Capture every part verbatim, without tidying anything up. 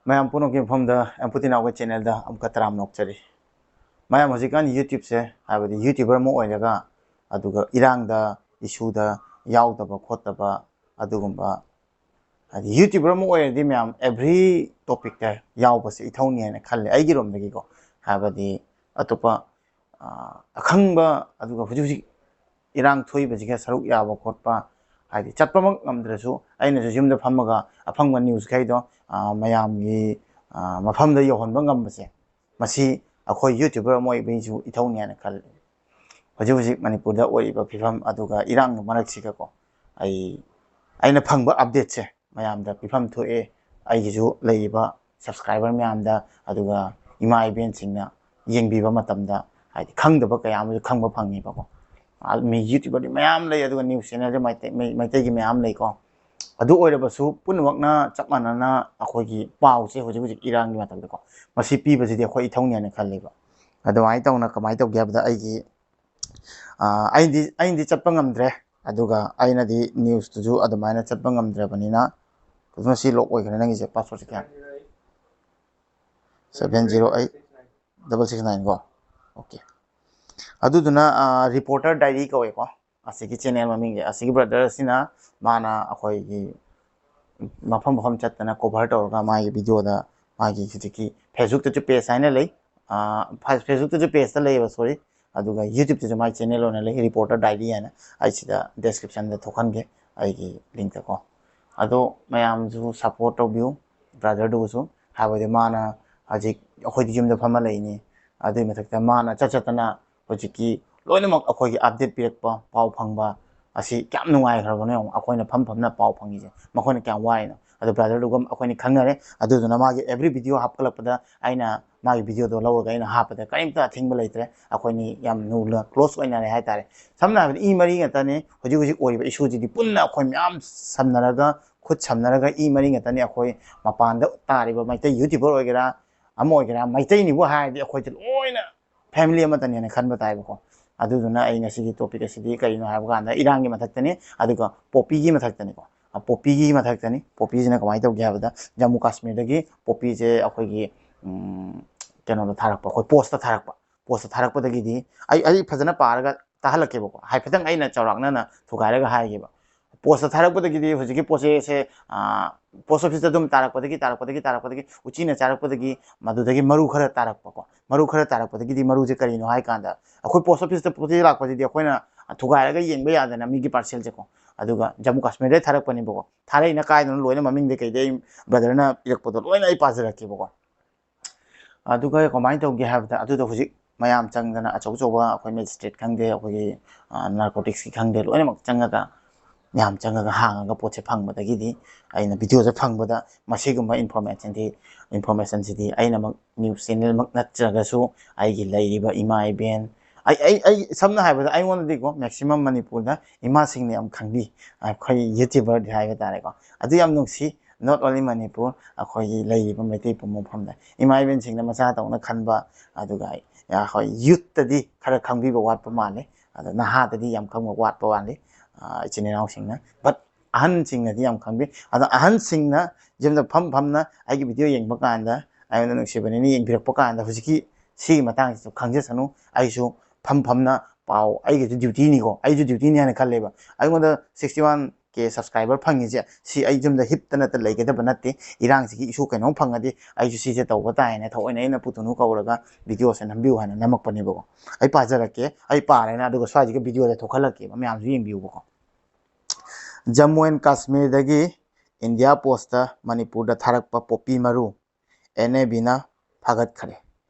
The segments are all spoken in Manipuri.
ꯃꯌꯥꯝ ꯄꯨꯝꯅꯃꯛꯀꯤ ꯃꯐꯝꯗ ꯑꯦꯝꯄꯨꯇꯤꯅꯥꯎꯒꯤ ꯆꯦꯅꯦꯜꯗ ꯑꯃꯨꯛꯀ ꯇꯔꯥꯝꯅ ꯑꯣꯛꯆꯔꯤ꯫ ꯃꯌꯥꯝ ꯍꯧꯖꯤꯛꯀꯥꯟ YouTubeꯁꯦ, ꯍꯥꯏꯕꯗꯤ YouTuber ꯑꯃ ꯑꯣꯏꯔꯒ, ꯑꯗꯨꯒ ꯏꯔꯥꯡꯗ, ꯏꯁꯨꯗ ꯌꯥꯎꯗꯕ ꯈꯣꯠꯇꯕ, ꯑꯗꯨꯒꯨꯝꯕ, ꯍꯥꯏꯗꯤ YouTuber ꯑꯃ ꯑꯣꯏꯔꯗꯤ ꯃꯌꯥꯝ every topicꯇ ꯌꯥꯎꯕꯁꯦ ꯏꯊꯧꯅꯤ ꯍꯥꯏꯅ ꯈꯜꯂꯦ ꯑꯩꯒꯤꯔꯣꯝꯗꯒꯤꯀꯣ꯫ ꯍꯥꯏꯕꯗꯤ ꯑꯇꯣꯞꯄ ꯑ, ꯑꯈꯪꯕ, ꯑꯗꯨꯒ ꯍꯧꯖꯤꯛ ꯍꯧꯖꯤꯛ ꯏꯔꯥꯡ ꯊꯣꯛꯏꯕꯁꯤꯒ ꯁꯔꯨꯛ ꯌꯥꯕ ꯈꯣꯠꯄ, ꯍꯥꯏꯗꯤ ꯆꯠꯄꯃꯛ ꯉꯝꯗ꯭ꯔꯁꯨ ꯑꯩꯅꯁꯨ ꯌꯨꯝꯗ ꯐꯝꯃꯒ ꯑꯐꯪꯕ ꯅ꯭ꯌꯨꯁꯈꯩꯗꯣ, ꯑ, ꯃꯌꯥꯝꯒꯤ, ꯑ, ꯃꯐꯝꯗ ꯌꯧꯍꯟꯕ ꯉꯝꯕꯁꯦ, ꯃꯁꯤ ꯑꯩꯈꯣꯏ YouTuber ꯑꯃ ꯑꯣꯏꯕꯒꯤꯁꯨ ꯏꯊꯧꯅꯤ ꯍꯥꯏꯅ ꯈꯜꯂꯤ꯫ ꯍꯧꯖꯤꯛ ꯍꯧꯖꯤꯛ ꯃꯅꯤꯄꯨꯔꯗ ꯑꯣꯏꯔꯤꯕ ꯐꯤꯕꯝ ꯑꯗꯨꯒ ꯏꯔꯥꯡꯒꯤ ꯃꯔꯛꯁꯤꯒꯀꯣ, ꯑꯩ, ꯑꯩꯅ ꯐꯪꯕ ꯑꯞꯗꯦꯠꯁꯦ ꯃꯌꯥꯝꯗ ꯄꯤꯐꯝ ꯊꯣꯛꯑꯦ꯫ ꯑꯩꯒꯤꯁꯨ ꯂꯩꯔꯤꯕ ꯁꯕꯁꯀ꯭ꯔꯥꯏꯕꯔ ꯃꯌꯥꯝꯗ, ꯑꯗꯨꯒ ꯏꯃꯥ ꯏꯕꯦꯟꯁꯤꯡꯅ ꯌꯦꯡꯕꯤꯕ ꯃꯇꯝꯗ, ꯍꯥꯏꯗꯤ ꯈꯪꯗꯕ ꯀꯌꯥ ꯑꯃꯁꯨ ꯈꯪꯕ ꯐꯪꯉꯦꯕꯀꯣ꯫ ꯑ, ꯃꯤ YouTuberꯗꯤ ꯃꯌꯥꯝ ꯂꯩ, ꯑꯗꯨꯒ ꯅ꯭ꯌꯨꯁ ꯆꯦꯅꯦꯜꯁꯦ ꯃꯩꯇꯩ, ꯃꯩ-, ꯃꯩꯇꯩꯒꯤ ꯃꯌꯥꯝ ꯂꯩꯀꯣ꯫ ꯑꯗꯨ ꯑꯣꯏꯔꯕꯁꯨ ꯄꯨꯝꯅꯃꯛꯅ ꯆꯞ ꯃꯥꯟꯅꯅ ꯑꯩꯈꯣꯏꯒꯤ ꯄꯥꯎꯁꯦ ꯍꯧꯖꯤꯛ ꯍꯧꯖꯤꯛ ꯏꯔꯥꯡꯒꯤ ꯃꯇꯝꯗꯀꯣ, ꯃꯁꯤ ꯄꯤꯕꯁꯤꯗꯤ ꯑꯩꯈꯣꯏ ꯏꯊꯧꯅꯤ ꯍꯥꯏꯅ ꯈꯜꯂꯦꯕ꯫ ꯑꯗꯨꯃꯥꯏꯅ ꯇꯧꯅ ꯀꯃꯥꯏꯅ ꯇꯧꯒꯦ ꯍꯥꯏꯕꯗ, ꯑꯩꯒꯤ, ꯑ, ꯑꯩꯗꯤ, ꯑꯩꯅꯗꯤ ꯆꯠꯄ ꯉꯝꯗ꯭ꯔꯦ, ꯑꯗꯨꯒ ꯑꯩꯅꯗꯤ ꯅ꯭ꯌꯨꯁꯇꯨꯁꯨ ꯑꯗꯨꯃꯥꯏꯅ ꯆꯠꯄ ꯉꯝꯗ꯭ꯔꯕꯅꯤꯅ꯫ ꯀꯩꯅꯣ ꯁꯤ ꯂꯣꯛ ꯑꯣꯏꯈ꯭ꯔꯦ, ꯅꯪꯒꯤꯁꯦ ꯄꯥꯁꯋꯥꯔꯗꯁꯦ ꯀꯌꯥꯅꯣ? Seven zero eight double six nine ꯀꯣ꯫ ꯑꯣꯀꯦ꯫ ꯑꯗꯨꯗꯨꯅ, ꯑ, Reporter Diary ꯀꯧꯋꯦꯀꯣ꯫ ꯑꯁꯤꯒꯤ ꯆꯦꯅꯦꯜ ꯃꯃꯤꯡꯁꯦ, ꯑꯁꯤꯒꯤ ꯕ꯭ꯔꯗꯔ ꯑꯁꯤꯅ, ꯃꯥꯅ ꯑꯩꯈꯣꯏꯒꯤ ꯃꯐꯝ ꯃꯐꯝ ꯆꯠꯇꯅ ꯀꯣꯚꯔ ꯇꯧꯔꯒ ꯃꯥꯒꯤ ꯚꯤꯗꯤꯑꯣꯗ, ꯃꯥꯒꯤ ꯍꯧꯖꯤꯛꯀꯤ Facebookꯇꯁꯨ ꯄꯦꯖ ꯍꯥꯏꯅ ꯂꯩ, ꯑ, ꯐ-, Facebookꯇꯁꯨ ꯄꯦꯖꯇ ꯂꯩꯌꯦꯕ, ꯁꯣꯔꯤ꯫ ꯑꯗꯨꯒ YouTubeꯇꯁꯨ ꯃꯥꯒꯤ ꯆꯦꯅꯦꯜ ꯑꯣꯏꯅ ꯂꯩ, Reporter Diary ꯍꯥꯏꯅ꯫ ꯑꯩ ꯁꯤꯗ ꯗꯦꯁꯀ꯭ꯔꯤꯞꯁꯟꯗ ꯊꯣꯛꯍꯟꯒꯦ, ꯑꯩꯒꯤ ꯂꯤꯡꯛꯇꯀꯣ꯫ ꯑꯗꯣ ꯃꯌꯥꯝꯁꯨ ꯁꯞꯄꯣꯔꯠ ꯇꯧꯕꯤꯌꯨ ꯕ꯭ꯔꯗꯔꯗꯨꯕꯨꯁꯨ, ꯍꯥꯏꯕꯗꯤ ꯃꯥꯅ ꯍꯧꯖꯤꯛ ꯑꯩꯈꯣꯏꯗꯤ ꯌꯨꯝꯗ ꯐꯝꯃ ꯂꯩꯅꯤ, ꯑꯗꯨꯒꯤ ꯃꯊꯛꯇ ꯃꯥꯅ ꯆꯠ ꯆꯠꯇꯅ ꯍꯧꯖꯤꯛꯀꯤ ꯂꯣꯏꯅꯃꯛ ꯑꯩꯈꯣꯏꯒꯤ ꯑꯞꯗꯦꯠ ꯄꯤꯔꯛꯄ, ꯄꯥꯎ ꯐꯪꯕ ꯑꯁꯤ ꯀꯌꯥꯝ ꯅꯨꯡꯉꯥꯏꯈ꯭ꯔꯕꯅꯣ ꯌꯦꯡꯉꯣ꯫ ꯑꯩꯈꯣꯏꯅ ꯐꯝ ꯐꯝꯅ ꯄꯥꯎ ꯐꯪꯉꯤꯁꯦ ꯃꯈꯣꯏꯅ ꯀꯌꯥꯝ ꯋꯥꯔꯤꯅꯣ꯫ ꯑꯗꯣ ꯕ꯭ꯔꯗꯔꯗꯨꯒ ꯑꯩꯈꯣꯏꯅ ꯈꯪꯅꯔꯦ, ꯑꯗꯨꯗꯨꯅ ꯃꯥꯒꯤ ꯑꯦꯕ꯭ꯔꯤ ꯚꯤꯗꯤꯑꯣ ꯍꯥꯞꯀꯠꯂꯛꯄꯗ ꯑꯩꯅ ꯃꯥꯒꯤ ꯚꯤꯗꯤꯑꯣꯗꯣ ꯂꯧꯔꯒ ꯑꯩꯅ ꯍꯥꯞꯄꯗ ꯀꯔꯤꯝꯇ ꯑꯊꯤꯡꯕ ꯂꯩꯇ꯭ꯔꯦ꯫ ꯑꯩꯈꯣꯏꯅꯤ ꯌꯥꯝ ꯂꯨꯅ ꯀ꯭ꯂꯣꯁ ꯑꯣꯏꯅꯔꯦ ꯍꯥꯏꯇꯥꯔꯦ꯫ ꯁꯝꯅ ꯍꯥꯏꯔꯕꯗ ꯏ ꯃꯔꯤ ꯉꯥꯛꯇꯅꯤ ꯍꯧꯖꯤꯛ ꯍꯧꯖꯤꯛ ꯑꯣꯏꯔꯤꯕ ꯏꯁꯨꯁꯤꯗꯤ꯫ ꯄꯨꯟꯅ ꯑꯩꯈꯣꯏ ꯃꯌꯥꯝ ꯁꯝꯅꯔꯒ, ꯈꯨꯠ ꯁꯝꯅꯔꯒ ꯏ ꯃꯔꯤ ꯉꯥꯛꯇꯅꯤ꯫ ꯑꯩꯈꯣꯏ ꯃꯄꯥꯟꯗ ꯇꯥꯔꯤꯕ ꯃꯩꯇꯩ YouTuber ꯑꯣꯏꯒꯦꯔꯥ, ꯑꯃ ꯑꯣꯏꯒꯦꯔꯥ, ꯃꯩꯇꯩꯅꯤꯕꯨ ꯍꯥꯏꯔꯗꯤ ꯑꯩꯈꯣꯏꯁꯦ ꯂꯣꯏꯅ ꯐꯦꯃꯤꯂꯤ ꯑꯃꯠꯇꯅꯦꯅ ꯈꯟꯕ ꯇꯥꯏꯕꯀꯣ꯫ ꯑꯗꯨꯗꯨꯅ ꯑꯩ ꯉꯁꯤꯒꯤ ꯇꯣꯄꯤꯛ ꯑꯁꯤꯗꯤ ꯀꯔꯤꯅꯣ ꯍꯥꯏꯕ ꯀꯥꯟꯗ ꯏꯔꯥꯡꯒꯤ ꯃꯊꯛꯇꯅꯤ, ꯑꯗꯨꯒ ꯄꯣꯄꯤꯒꯤ ꯃꯊꯛꯇꯅꯤꯀꯣ꯫ ꯄꯣꯄꯤꯒꯤ ꯃꯊꯛꯇꯅꯤ꯫ ꯄꯣꯄꯤꯁꯤꯅ ꯀꯃꯥꯏꯅ ꯇꯧꯒꯦ ꯍꯥꯏꯕꯗ, ꯖꯝꯃꯨ ꯀꯥꯁꯃꯤꯔꯗꯒꯤ ꯄꯣꯄꯤꯁꯦ ꯑꯩꯈꯣꯏꯒꯤ ꯎꯝ, ꯀꯩꯅꯣꯗ ꯊꯥꯔꯛꯄ, ꯑꯩꯈꯣꯏ ꯄꯣꯁꯇ ꯊꯥꯔꯛꯄ꯫ ꯄꯣꯁꯇ ꯊꯥꯔꯛꯄꯗꯒꯤꯗꯤ ꯑꯩ ꯑꯩ ꯐꯖꯅ ꯄꯥꯔꯒ ꯇꯥꯍꯜꯂꯛꯀꯦꯕꯀꯣ꯫ ꯍꯥꯏꯐꯦꯠꯇꯪ ꯑꯩꯅ ꯆꯥꯎꯔꯥꯛꯅꯅ ꯊꯨꯒꯥꯏꯔꯒ ꯍꯥꯏꯒꯦꯕ꯫ ꯄꯣꯁꯇ ꯊꯥꯔꯛꯄꯗꯒꯤꯗꯤ ꯍꯧꯖꯤꯛꯀꯤ ꯄꯣꯠꯁꯦ ꯁꯦ, ꯑ, ꯄꯣꯁ ꯑꯣꯐꯤꯁꯇ ꯑꯗꯨꯝ ꯇꯥꯔꯛꯄꯗꯒꯤ, ꯇꯥꯔꯛꯄꯗꯒꯤ, ꯇꯥꯔꯛꯄꯗꯒꯤ, ꯎꯆꯤꯅ ꯆꯥꯔꯛꯄꯗꯒꯤ, ꯃꯗꯨꯗꯒꯤ ꯃꯔꯨ ꯈꯔ ꯇꯥꯔꯛꯄꯀꯣ꯫ ꯃꯔꯨ ꯈꯔ ꯇꯥꯔꯛꯄꯗꯒꯤꯗꯤ ꯃꯔꯨꯁꯦ ꯀꯔꯤꯅꯣ ꯍꯥꯏ ꯀꯥꯟꯗ, ꯑꯩꯈꯣꯏ ꯄꯣꯁ ꯑꯣꯐꯤꯁꯇ ꯄꯣꯠ ꯆꯩ ꯂꯥꯛꯄꯁꯤꯗꯤ ꯑꯩꯈꯣꯏꯅ ꯊꯨꯒꯥꯏꯔꯒ ꯌꯦꯡꯕ ꯌꯥꯗꯅ ꯃꯤꯒꯤ ꯄꯥꯔꯁꯦꯜꯁꯦꯀꯣ꯫ ꯑꯗꯨꯒ ꯖꯝꯃꯨ ꯀꯥꯁꯃꯤꯔꯗꯩ ꯊꯥꯔꯛꯄꯅꯦꯕꯀꯣ꯫ ꯊꯥꯔꯛꯏꯅ ꯀꯥꯏꯗꯅꯣ ꯂꯣꯏꯅ ꯃꯃꯤꯡꯗꯤ ꯀꯩꯗꯩ ꯕ꯭ꯔꯗꯔꯅ ꯏꯔꯛꯄꯗꯣ ꯂꯣꯏꯅ ꯑꯩ ꯄꯥꯖꯔꯛꯀꯦꯕꯀꯣ꯫ ꯑꯗꯨꯒ ꯀꯃꯥꯏꯅ ꯇꯧꯒꯦ ꯍꯥꯏꯕꯗ, ꯑꯗꯨꯗ ꯍꯧꯖꯤꯛ ꯃꯌꯥꯝ ꯆꯪꯗꯅ, ꯑꯆꯧ ꯑꯆꯧꯕ ꯑꯩꯈꯣꯏ ꯃꯦꯖꯤꯁꯇ꯭ꯔꯦꯠ ꯈꯪꯗꯦ, ꯑꯩꯈꯣꯏꯒꯤ ꯅꯥꯔꯀꯣꯇꯤꯛꯁꯀꯤ ꯈꯪꯗꯦ, ꯂꯣꯏꯅꯃꯛ ꯆꯪꯉꯒ, ꯃꯌꯥꯝ ꯆꯪꯉꯒ ꯍꯥꯡꯉꯒ ꯄꯣꯠꯁꯦ ꯐꯪꯕꯗꯒꯤꯗꯤ, ꯑꯩꯅ ꯚꯤꯗꯤꯑꯣꯁꯦ ꯐꯪꯕꯗ ꯃꯁꯤꯒꯨꯝꯕ ꯏꯟꯐꯣꯔꯃꯦꯁꯟꯗꯤ ꯏꯟꯐꯣꯔꯃꯦꯁꯟꯁꯤꯗꯤ ꯑꯩꯅꯃꯛ ꯅ꯭ꯌꯨꯁ ꯆꯦꯅꯦꯜꯃꯛ ꯅꯠꯇ꯭ꯔꯒꯁꯨ, ꯑꯩꯒꯤ ꯂꯩꯔꯤꯕ ꯏꯃꯥ ꯏꯕꯦꯟ, ꯑꯩ ꯑꯩ ꯑꯩ ꯁꯝꯅ ꯍꯥꯏꯔꯕꯗ, ꯑꯩꯉꯣꯟꯗꯗꯤꯀꯣ, ꯃꯦꯛꯁꯤꯃꯝ ꯃꯅꯤꯄꯨꯔꯗ ꯏꯃꯥꯁꯤꯡꯅ ꯌꯥꯝ ꯈꯪꯕꯤ, ꯑꯩꯈꯣꯏ ꯌꯨꯇ꯭ꯌꯨꯕꯔꯗꯤ ꯍꯥꯏꯕ ꯇꯥꯔꯦꯀꯣ꯫ ꯑꯗꯨ ꯌꯥꯝ ꯅꯨꯡꯁꯤ꯫ Not only ꯃꯅꯤꯄꯨꯔ, ꯑꯩꯈꯣꯏꯒꯤ ꯂꯩꯔꯤꯕ ꯃꯩꯇꯩ ꯄꯨꯝꯕ ꯃꯐꯝꯗ ꯏꯃꯥ ꯏꯕꯦꯟꯁꯤꯡꯅ ꯃꯆꯥ ꯇꯧꯅ ꯈꯟꯕ, ꯑꯗꯨꯒ ꯑꯩ, ꯑꯩꯈꯣꯏ ꯌꯨꯠꯇꯗꯤ ꯈꯔ ꯈꯪꯕꯤꯕ ꯋꯥꯠꯄ ꯃꯥꯜꯂꯦ꯫ ꯑꯗꯣ ꯅꯍꯥꯗꯗꯤ ꯌꯥꯝ ꯈꯪꯕ ꯋꯥꯠꯄ ꯃꯥꯜꯂꯤ, ꯑ, ꯏꯆꯤꯟ ꯏꯅꯥꯎꯁꯤꯡꯅ꯫ But ꯑꯍꯟꯁꯤꯡꯅꯗꯤ ꯌꯥꯝ ꯈꯪꯕꯤ꯫ ꯑꯗꯣ ꯑꯍꯟꯁꯤꯡꯅ ꯌꯨꯝꯗ ꯐꯝ ꯐꯝꯅ ꯑꯩꯒꯤ ꯚꯤꯗꯤꯑꯣ ꯌꯦꯡꯕ ꯀꯥꯟꯗ ꯑꯩꯉꯣꯟꯗ ꯅꯨꯡꯁꯤꯕꯅꯤꯅ ꯌꯦꯡꯕꯤꯔꯛꯄ ꯀꯥꯟꯗ, ꯍꯧꯖꯤꯛꯀꯤ ꯁꯤꯒꯤ ꯃꯇꯥꯡꯁꯤꯁꯨ ꯈꯪꯖꯁꯅꯨ꯫ ꯑꯩꯁꯨ ꯐꯝ ꯐꯝꯅ ꯄꯥꯎ, ꯑꯩꯒꯤꯁꯨ ꯗ꯭ꯌꯨꯇꯤꯅꯤꯀꯣ, ꯑꯩꯁꯨ ꯗ꯭ꯌꯨꯇꯤꯅꯤ ꯍꯥꯏꯅ ꯈꯜꯂꯦꯕ꯫ ꯑꯩꯉꯣꯟꯗ sixty one K subscriber ꯐꯪꯉꯤꯁꯦ, ꯁꯤ ꯑꯩ ꯌꯨꯝꯗ ꯍꯤꯞꯇ ꯅꯠꯇ ꯂꯩꯒꯗꯕ ꯅꯠꯇꯦ꯫ ꯏꯔꯥꯡꯁꯤꯒꯤ ꯏꯁꯨ ꯀꯩꯅꯣꯝ ꯐꯪꯉꯗꯤ ꯑꯩꯁꯨ ꯁꯤꯁꯦ ꯇꯧꯕ ꯇꯥꯏꯅ ꯊꯑꯣꯏꯅ ꯑꯩꯅ ꯄꯨꯇꯨꯅꯨ ꯀꯧꯔꯒ ꯚꯤꯗꯤꯑꯣꯁꯦ ꯅꯝꯕꯤꯌꯨ ꯍꯥꯏꯅ ꯅꯝꯃꯛꯄꯅꯦꯕꯀꯣ꯫ ꯑꯩ ꯄꯥꯖꯔꯛꯀꯦ, ꯑꯩ ꯄꯥꯔꯦꯅ, ꯑꯗꯨꯒ ꯁ꯭ꯋꯥꯏꯁꯤꯒ ꯚꯤꯗꯤꯑꯣꯁꯦ ꯊꯣꯛꯍꯜꯂꯛꯀꯦꯕ, ꯃꯌꯥꯝꯁꯨ ꯌꯦꯡꯕꯤꯌꯨꯕꯀꯣ꯫ ꯖꯝꯃꯨ ꯑꯦꯟ ꯀꯥꯁꯃꯤꯔꯗꯒꯤ ꯏꯟꯗꯤꯌꯥ ꯄꯣꯁꯇ ꯃꯅꯤꯄꯨꯔꯗ ꯊꯥꯔꯛꯄ ꯄꯣꯄꯤ ꯃꯔꯨ꯫ ꯑꯦꯟ ꯑꯦ ꯕꯤꯅ ꯐꯥꯒꯠꯈ꯭ꯔꯦ꯫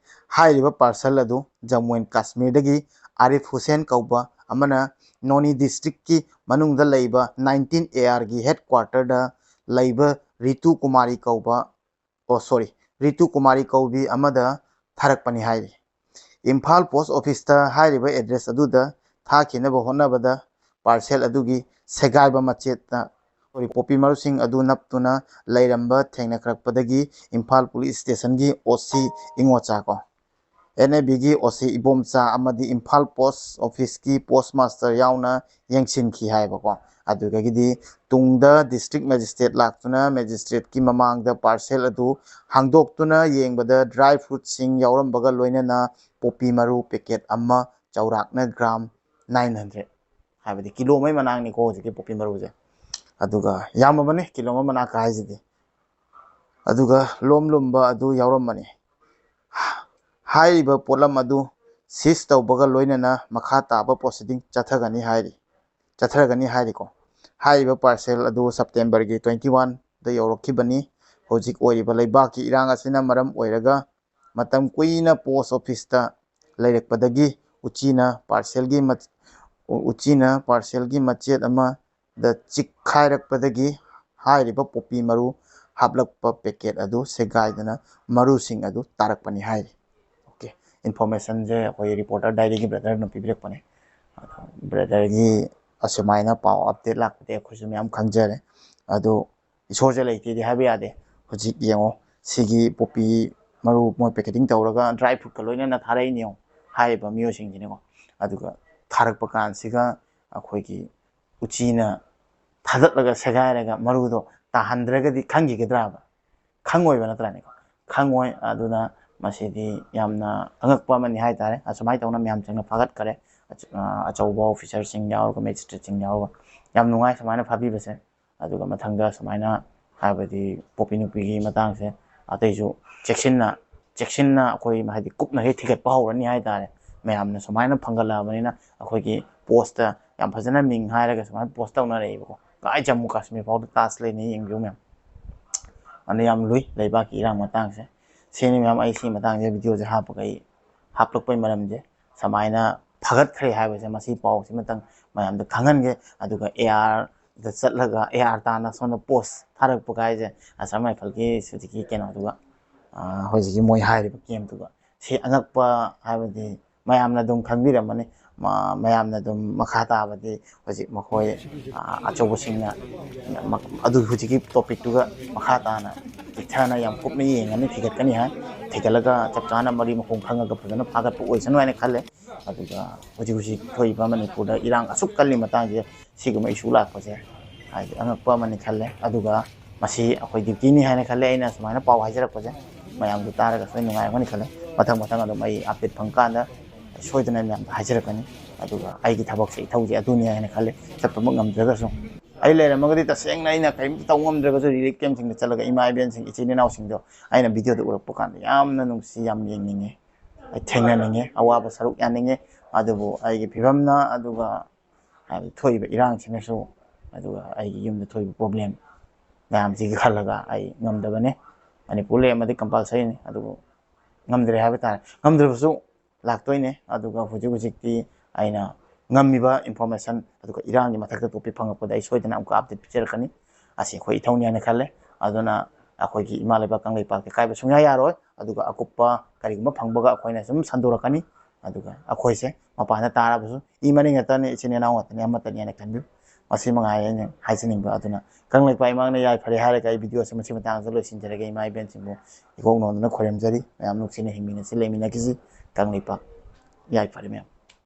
ꯍꯥꯏꯔꯤꯕ ꯄꯥꯔꯁꯦꯜ ꯑꯗꯨ ꯖꯝꯃꯨ ꯑꯦꯟ ꯀꯥꯁꯃꯤꯔꯗꯒꯤ ꯑꯥꯔꯤꯐ ꯍꯨꯁꯦꯟ ꯀꯧꯕ ꯑꯃꯅ ꯅꯣꯅꯤ ꯗꯤꯁꯇ꯭ꯔꯤꯛꯀꯤ ꯃꯅꯨꯡꯗ ꯂꯩꯕ nineteen A Rꯒꯤ ꯍꯦꯗ ꯀ꯭ꯋꯥꯔꯇꯔꯗ ꯂꯩꯕ ꯔꯤꯇꯨ ꯀꯨꯃꯥꯔꯤ ꯀꯧꯕ, ꯑꯣ, ꯁꯣꯔꯤ, ꯔꯤꯇꯨ ꯀꯨꯃꯥꯔꯤ ꯀꯧꯕꯤ ꯑꯃꯗ ꯊꯥꯔꯛꯄꯅꯤ ꯍꯥꯏꯔꯤ꯫ ꯏꯝꯐꯥꯜ ꯄꯣꯁ ꯑꯣꯐꯤꯁꯇ ꯍꯥꯏꯔꯤꯕ ꯑꯦꯗ꯭ꯔꯦꯁ ꯑꯗꯨꯗ ꯊꯥꯈꯤꯅꯕ ꯍꯣꯠꯅꯕꯗ ꯄꯥꯔꯁꯦꯜ ꯑꯗꯨꯒꯤ ꯁꯦꯒꯥꯏꯕ ꯃꯆꯦꯠꯇ, ꯁꯣꯔꯤ, ꯄꯣꯄꯤ ꯃꯔꯨꯁꯤꯡ ꯑꯗꯨ ꯅꯞꯇꯨꯅ ꯂꯩꯔꯝꯕ ꯊꯦꯡꯅꯈ꯭ꯔꯛꯄꯗꯒꯤ ꯏꯝꯐꯥꯜ ꯄꯨꯂꯤꯁ ꯁ꯭ꯇꯦꯁꯟꯒꯤ ꯑꯣ ꯁꯤ ꯏꯉꯣꯆꯥ ꯀꯣ, ꯑꯦꯟ ꯑꯦ ꯕꯤꯒꯤ ꯑꯣ ꯁꯤ ꯏꯕꯣꯝꯆꯥ ꯑꯃꯗꯤ ꯏꯝꯐꯥꯜ ꯄꯣꯁ ꯑꯣꯐꯤꯁꯀꯤ ꯄꯣꯁ ꯃꯥꯁꯇꯔ ꯌꯥꯎꯅ ꯌꯦꯡꯁꯤꯟꯈꯤ ꯍꯥꯏꯕꯀꯣ꯫ ꯑꯗꯨꯗꯒꯤꯗꯤ ꯇꯨꯡꯗ ꯗꯤꯁꯇ꯭ꯔꯤꯛ ꯃꯦꯖꯤꯁꯇ꯭ꯔꯦꯠ ꯂꯥꯛꯇꯨꯅ ꯃꯦꯖꯤꯁꯇ꯭ꯔꯦꯠꯀꯤ ꯃꯃꯥꯡꯗ ꯄꯥꯔꯁꯦꯜ ꯑꯗꯨ ꯍꯥꯡꯗꯣꯛꯇꯨꯅ ꯌꯦꯡꯕꯗ ꯗ꯭ꯔꯥꯏ ꯐ꯭ꯔꯨꯠꯁꯤꯡ ꯌꯥꯎꯔꯝꯕꯒ ꯂꯣꯏꯅꯅ ꯄꯣꯄꯤ ꯃꯔꯨ ꯄꯦꯀꯦꯠ ꯑꯃ, ꯆꯥꯎꯔꯥꯛꯅ ꯒ꯭ꯔꯥꯝ ꯅꯥꯏꯟ ꯍꯟꯗ꯭ꯔꯦꯠ, ꯍꯥꯏꯕꯗꯤ ꯀꯤꯂꯣ ꯑꯃꯒꯤ ꯃꯅꯥꯛꯅꯤꯀꯣ ꯍꯧꯖꯤꯛꯀꯤ ꯄꯣꯄꯤ ꯃꯔꯨꯁꯦ꯫ ꯑꯗꯨꯒ ꯌꯥꯝꯃꯕꯅꯤ ꯀꯤꯂꯣ ꯑꯃ ꯃꯅꯥꯛꯀ ꯍꯥꯏꯁꯤꯗꯤ꯫ ꯑꯗꯨꯒ ꯂꯣꯝ ꯂꯨꯝꯕ ꯑꯗꯨ ꯌꯥꯎꯔꯝꯕꯅꯤ꯫ ꯍꯥꯏꯔꯤꯕ ꯄꯣꯠꯂꯝ ꯑꯗꯨ ꯁꯤꯖ ꯇꯧꯕꯒ ꯂꯣꯏꯅꯅ ꯃꯈꯥ ꯇꯥꯕ ꯄ꯭ꯔꯣꯁꯤꯗꯤꯡ ꯆꯠꯊꯒꯅꯤ ꯍꯥꯏꯔꯤ, ꯆꯠꯊꯔꯒꯅꯤ ꯍꯥꯏꯔꯤꯀꯣ꯫ ꯍꯥꯏꯔꯤꯕ ꯄꯥꯔꯁꯦꯜ ꯑꯗꯨ ꯁꯦꯞꯇꯦꯝꯕꯔꯒꯤ ꯇ꯭ꯋꯦꯟꯇꯤ ꯋꯥꯟꯗ ꯌꯧꯔꯛꯈꯤꯕꯅꯤ꯫ ꯍꯧꯖꯤꯛ ꯑꯣꯏꯔꯤꯕ ꯂꯩꯕꯥꯛꯀꯤ ꯏꯔꯥꯡ ꯑꯁꯤꯅ ꯃꯔꯝ ꯑꯣꯏꯔꯒ ꯃꯇꯝ ꯀꯨꯏꯅ ꯄꯣꯁ ꯑꯣꯐꯤꯁꯇ ꯂꯩꯔꯛꯄꯗꯒꯤ ꯎꯆꯤꯅ ꯄꯥꯔꯁꯦꯜꯒꯤ ꯃ-, ꯎꯆꯤꯅ ꯄꯥꯔꯁꯦꯜꯒꯤ ꯃꯆꯦꯠ ꯑꯃꯗ ꯆꯤꯛꯈꯥꯏꯔꯛꯄꯗꯒꯤ ꯍꯥꯏꯔꯤꯕ ꯄꯣꯄꯤ ꯃꯔꯨ ꯍꯥꯞꯂꯛꯄ ꯄꯦꯀꯦꯠ ꯑꯗꯨ ꯁꯦꯒꯥꯏꯗꯨꯅ ꯃꯔꯨꯁꯤꯡ ꯑꯗꯨ ꯇꯥꯔꯛꯄꯅꯤ ꯍꯥꯏꯔꯤ꯫ ꯑꯣꯀꯦ, ꯏꯟꯐꯣꯔꯃꯦꯁꯟꯁꯦ ꯑꯩꯈꯣꯏ ꯔꯤꯄꯣꯔꯇꯔ ꯗꯥꯏꯔꯤꯒꯤ ꯕ꯭ꯔꯗꯔꯅ ꯄꯤꯕꯤꯔꯛꯄꯅꯦ꯫ ꯑꯗꯣ ꯕ꯭ꯔꯗꯔꯒꯤ ꯑꯁꯨꯃꯥꯏꯅ ꯄꯥꯎ ꯑꯞꯗꯦꯠ ꯂꯥꯛꯄꯗꯤ ꯑꯩꯈꯣꯏꯁꯨ ꯃꯌꯥꯝ ꯈꯪꯖꯔꯦ꯫ ꯑꯗꯣ ꯏꯁꯣꯔꯁꯦ ꯂꯩꯇꯦꯗꯤ ꯍꯥꯏꯕ ꯌꯥꯗꯦ꯫ ꯍꯧꯖꯤꯛ ꯌꯦꯡꯉꯣ, ꯁꯤꯒꯤ ꯄꯣꯄꯤ ꯃꯔꯨ ꯃꯣꯏ ꯄꯦꯀꯦꯇꯤꯡ ꯇꯧꯔꯒ ꯗ꯭ꯔꯥꯏ ꯐ꯭ꯔꯨꯠꯀ ꯂꯣꯏꯅꯅ ꯊꯥꯔꯛꯏꯅꯦ ꯌꯦꯡꯉꯣ, ꯍꯥꯏꯔꯤꯕ ꯃꯤꯑꯣꯏꯁꯤꯡꯁꯤꯅꯀꯣ꯫ ꯑꯗꯨꯒ ꯊꯥꯔꯛꯄ ꯀꯥꯟꯁꯤꯒ ꯑꯩꯈꯣꯏꯒꯤ ꯎꯆꯤꯅ ꯊꯥꯗꯠꯂꯒ ꯁꯦꯒꯥꯏꯔꯒ ꯃꯔꯨꯗꯣ ꯇꯥꯍꯟꯗ꯭ꯔꯒꯗꯤ ꯈꯪꯈꯤꯒꯗ꯭ꯔꯥꯕ? ꯈꯪꯉꯣꯏꯕ ꯅꯠꯇ꯭ꯔꯥꯅꯦꯀꯣ? ꯈꯪꯉꯣꯏ꯫ ꯑꯗꯨꯅ ꯃꯁꯤꯗꯤ ꯌꯥꯝꯅ ꯑꯉꯛꯄ ꯑꯃꯅꯤ ꯍꯥꯏꯇꯥꯔꯦ꯫ ꯑꯁꯨꯃꯥꯏꯅ ꯇꯧꯅ ꯃꯌꯥꯝ ꯆꯪꯅ ꯐꯥꯒꯠꯈꯔꯦ꯫ ꯑꯆ-, ꯑ, ꯑꯆꯧꯕ ꯑꯣꯐꯤꯁꯥꯔꯁꯤꯡ ꯌꯥꯎꯔꯒ, ꯃꯦꯖꯤꯁꯇ꯭ꯔꯦꯠꯁꯤꯡ ꯌꯥꯎꯔꯒ꯫ ꯌꯥꯝ ꯅꯨꯡꯉꯥꯏ ꯁꯨꯃꯥꯏꯅ ꯐꯥꯕꯤꯕꯁꯦ꯫ ꯑꯗꯨꯒ ꯃꯊꯪꯗ ꯁꯨꯃꯥꯏꯅ, ꯍꯥꯏꯕꯗꯤ ꯄꯣꯄꯤ ꯅꯨꯄꯤꯒꯤ ꯃꯇꯥꯡꯁꯦ ꯑꯇꯩꯁꯨ ꯆꯦꯛꯁꯤꯟꯅ, ꯆꯦꯛꯁꯤꯟꯅ ꯑꯩꯈꯣꯏ ꯍꯥꯏꯗꯤ ꯀꯨꯞꯅ ꯍꯦꯛ ꯊꯤꯒꯠꯄ ꯍꯧꯔꯅꯤ ꯍꯥꯏꯇꯥꯔꯦ꯫ ꯃꯌꯥꯝꯅ ꯁꯨꯃꯥꯏꯅ ꯐꯪꯒꯠꯂꯛꯑꯕꯅꯤꯅ ꯑꯩꯈꯣꯏꯒꯤ ꯄꯣꯁꯇ ꯌꯥꯝ ꯐꯖꯅ ꯃꯤꯡ ꯍꯥꯏꯔꯒ ꯁꯨꯃꯥꯏꯅ ꯄꯣꯁ ꯇꯧꯅꯔꯛꯑꯦꯕꯀꯣ꯫ ꯀꯥꯏ ꯖꯝꯃꯨ ꯀꯥꯁꯃꯤꯔ ꯐꯥꯎꯗ ꯇꯥꯖ ꯂꯩꯅꯤ, ꯌꯦꯡꯕꯤꯌꯨ ꯃꯌꯥꯝ꯫ ꯑꯗꯨꯅ ꯌꯥꯝ ꯂꯨꯏ ꯂꯩꯕꯥꯛꯀꯤ ꯏꯔꯥꯡ ꯃꯇꯥꯡꯁꯦ꯫ ꯁꯤꯅꯤ ꯃꯌꯥꯝ, ꯑꯩ ꯁꯤ ꯃꯇꯥꯡꯁꯦ ꯚꯤꯗꯤꯑꯣꯁꯦ ꯍꯥꯞꯄꯒ ꯑꯩ ꯍꯥꯞꯂꯛꯄꯩ ꯃꯔꯝꯁꯦ ꯁꯨꯃꯥꯏꯅ ꯐꯒꯠꯈ꯭ꯔꯦ ꯍꯥꯏꯕꯁꯦ ꯃꯁꯤ ꯄꯥꯎꯁꯤꯃꯇꯪ ꯃꯌꯥꯝꯗ ꯈꯪꯍꯟꯒꯦ꯫ ꯑꯗꯨꯒ ꯑꯦ ꯑꯥꯔꯗ ꯆꯠꯂꯒ ꯑꯦ ꯑꯥꯔ ꯇꯥꯅ ꯁꯣꯝꯗ ꯄꯣꯁ ꯊꯥꯔꯛꯄ ꯀꯥꯏꯁꯦ ꯑꯁꯥꯝ ꯔꯥꯏꯐꯜꯒꯤ ꯍꯧꯖꯤꯛꯀꯤ ꯀꯩꯅꯣꯗꯨꯒ, ꯑ, ꯍꯧꯖꯤꯛꯀꯤ ꯃꯣꯏ ꯍꯥꯏꯔꯤꯕ ꯀꯦꯝꯇꯨꯒ꯫ ꯁꯤ ꯑꯉꯛꯄ ꯍꯥꯏꯕꯗꯤ ꯃꯌꯥꯝꯅ ꯑꯗꯨꯝ ꯈꯪꯕꯤꯔꯝꯃꯅꯤ꯫ ꯃ-, ꯃꯌꯥꯝꯅ ꯑꯗꯨꯝ ꯃꯈꯥ ꯇꯥꯕꯗꯤ ꯍꯧꯖꯤꯛ ꯃꯈꯣꯏ, ꯑ, ꯑꯆꯧꯕꯁꯤꯡꯅ ꯃ-, ꯑꯗꯨ ꯍꯧꯖꯤꯛꯀꯤ ꯇꯣꯄꯤꯛꯇꯨꯒ ꯃꯈꯥ ꯇꯥꯅ ꯆꯤꯊꯅ ꯌꯥꯝ ꯀꯨꯞꯅ ꯌꯦꯡꯒꯅꯤ, ꯊꯤꯒꯠꯀꯅꯤ ꯍꯥꯏ꯫ ꯊꯤꯒꯠꯂꯒ ꯆꯞ ꯆꯥꯅ ꯃꯔꯤ ꯃꯈꯣꯡ ꯈꯪꯉꯒ ꯐꯖꯅ ꯐꯥꯒꯠꯄ ꯑꯣꯏꯁꯅꯨ ꯍꯥꯏꯅ ꯈꯜꯂꯦ꯫ ꯑꯗꯨꯒ ꯍꯧꯖꯤꯛ ꯍꯧꯖꯤꯛ ꯊꯣꯛꯏꯕ ꯃꯅꯤꯄꯨꯔꯗ ꯏꯔꯥꯡ ꯑꯁꯨꯛ ꯀꯜꯂꯤ ꯃꯇꯥꯡꯁꯤꯗ ꯁꯤꯒꯨꯝꯕ issue ꯂꯥꯛꯄꯁꯦ ꯍꯥꯏꯗꯤ ꯑꯉꯛꯄ ꯑꯃꯅꯤ ꯈꯜꯂꯦ꯫ ꯑꯗꯨꯒ ꯃꯁꯤ ꯑꯩꯈꯣꯏ duty ꯅꯤ ꯍꯥꯏꯅ ꯈꯜꯂꯦ꯫ ꯑꯩꯅ ꯁꯨꯃꯥꯏꯅ ꯄꯥꯎ ꯍꯥꯏꯖꯔꯛꯄꯁꯦ ꯃꯌꯥꯝꯗꯨ ꯇꯥꯔꯒꯁꯨ ꯑꯩ ꯅꯨꯡꯉꯥꯏꯔꯝꯒꯅꯤ ꯈꯜꯂꯦ꯫ ꯃꯊꯪ ꯃꯊꯪ ꯑꯗꯨꯝ ꯑꯩ update ꯐꯪꯀꯥꯟꯗ ꯁꯣꯏꯗꯅ ꯃꯌꯥꯝꯗ ꯍꯥꯏꯖꯔꯛꯀꯅꯤ꯫ ꯑꯗꯨꯒ ꯑꯩꯒꯤ ꯊꯕꯛꯁꯦ, ꯏꯊꯧꯁꯦ ꯑꯗꯨꯅꯤ ꯍꯥꯏꯅ ꯈꯜꯂꯦ꯫ ꯆꯠꯄꯃꯛ ꯉꯝꯗ꯭ꯔꯒꯁꯨ, ꯑꯩ ꯂꯩꯔꯝꯃꯒꯗꯤ ꯇꯁꯦꯡꯅ ꯑꯩꯅ ꯀꯔꯤꯝꯇ ꯇꯧ ꯉꯝꯗ꯭ꯔꯒꯁꯨ relief camp ꯁꯤꯡꯗ ꯆꯠꯂꯒ ꯏꯃꯥ ꯏꯕꯦꯟꯁꯤꯡ, ꯏꯆꯤꯟ ꯏꯅꯥꯎꯁꯤꯡꯗꯣ ꯑꯩꯅ video ꯗ ꯎꯔꯛꯄ ꯀꯥꯟꯗ ꯌꯥꯝꯅ ꯅꯨꯡꯁꯤ, ꯌꯥꯝ ꯌꯦꯡꯅꯤꯡꯉꯦ꯫ ꯑꯩ ꯊꯦꯡꯅꯅꯤꯡꯉꯦ, ꯑꯋꯥꯕ ꯁꯔꯨꯛ ꯌꯥꯅꯤꯡꯉꯦ꯫ ꯑꯗꯨꯕꯨ ꯑꯩꯒꯤ ꯐꯤꯕꯝꯅ, ꯑꯗꯨꯒ ꯍꯥꯏꯕꯗꯤ ꯊꯣꯛꯏꯕ ꯏꯔꯥꯡꯁꯤꯅꯁꯨ, ꯑꯗꯨꯒ ꯑꯩꯒꯤ ꯌꯨꯝꯗ ꯊꯣꯛꯏꯕ problem ꯃꯌꯥꯝꯁꯤꯒꯤ ꯈꯜꯂꯒ ꯑꯩ ꯉꯝꯗꯕꯅꯦ꯫ ꯃꯅꯤꯄꯨꯔ ꯂꯩꯔꯝꯃꯗꯤ compulsory ꯅꯤ, ꯑꯗꯨꯕꯨ ꯉꯝꯗ꯭ꯔꯦ ꯍꯥꯏꯕ ꯇꯥꯔꯦ꯫ ꯉꯝꯗ꯭ꯔꯕꯁꯨ ꯂꯥꯛꯇꯣꯏꯅꯦ꯫ ꯑꯗꯨꯒ ꯍꯧꯖꯤꯛ ꯍꯧꯖꯤꯛꯇꯤ ꯑꯩꯅ ꯉꯝꯃꯤꯕ information, ꯑꯗꯨꯒ ꯏꯔꯥꯡꯒꯤ ꯃꯊꯛꯇ topic ꯐꯪꯉꯛꯄꯗ ꯑꯩ ꯁꯣꯏꯗꯅ ꯑꯃꯨꯛꯀ update ꯄꯤꯖꯔꯛꯀꯅꯤ꯫ ꯑꯁꯤ ꯑꯩꯈꯣꯏ ꯏꯊꯧꯅꯤ ꯍꯥꯏꯅ ꯈꯜꯂꯦ꯫ ꯑꯗꯨꯅ ꯑꯩꯈꯣꯏꯒꯤ ꯏꯃꯥ ꯂꯩꯕꯥꯛ ꯀꯪꯂꯩꯄꯥꯛꯇ ꯀꯥꯏꯕ ꯁꯨꯡꯌꯥ ꯌꯥꯔꯣꯏ꯫ ꯑꯗꯨꯒ ꯑꯀꯨꯞꯄ ꯀꯔꯤꯒꯨꯝꯕ ꯐꯪꯕꯒ ꯑꯩꯈꯣꯏꯅ ꯁꯨꯝ ꯁꯟꯗꯣꯔꯛꯀꯅꯤ꯫ ꯑꯗꯨꯒ ꯑꯩꯈꯣꯏꯁꯦ ꯃꯄꯥꯟꯗ ꯇꯥꯔꯕꯁꯨ ꯏ ꯃꯔꯤ ꯉꯥꯛꯇꯅꯤ, ꯏꯆꯤꯟ ꯏꯅꯥꯎ ꯉꯥꯛꯇꯅꯤ, ꯑꯃꯠꯇꯅꯤ ꯍꯥꯏꯅ ꯈꯟꯕꯤꯌꯨ꯫ ꯃꯁꯤ ꯃꯉꯥꯏꯔꯦ ꯑꯩꯅ ꯍꯥꯏꯖꯅꯤꯡꯕ꯫ ꯑꯗꯨꯅ ꯀꯪꯂꯩꯄꯥꯛ ꯏꯃꯥꯅ ꯌꯥꯏꯐꯔꯦ ꯍꯥꯏꯔꯒ ꯑꯩ video ꯁꯦ ꯃꯁꯤ ꯃꯇꯥꯡꯗ ꯂꯣꯏꯁꯤꯟꯖꯔꯒꯦ꯫ ꯏꯃꯥ ꯏꯕꯦꯟꯁꯤꯡꯕꯨ ꯏꯀꯣꯛ ꯅꯣꯟꯗꯅ ꯈꯣꯏꯔꯝꯖꯔꯤ꯫ ꯃꯌꯥꯝ ꯅꯨꯡꯁꯤꯅ ꯍꯤꯡꯃꯤꯟꯅꯁꯤ, ꯂꯩꯃꯤꯟꯅꯈꯤꯁꯤ꯫ ꯀꯪꯂꯩꯄꯥꯛ ꯌꯥꯏꯐꯔꯦ ꯃꯌꯥꯝ꯫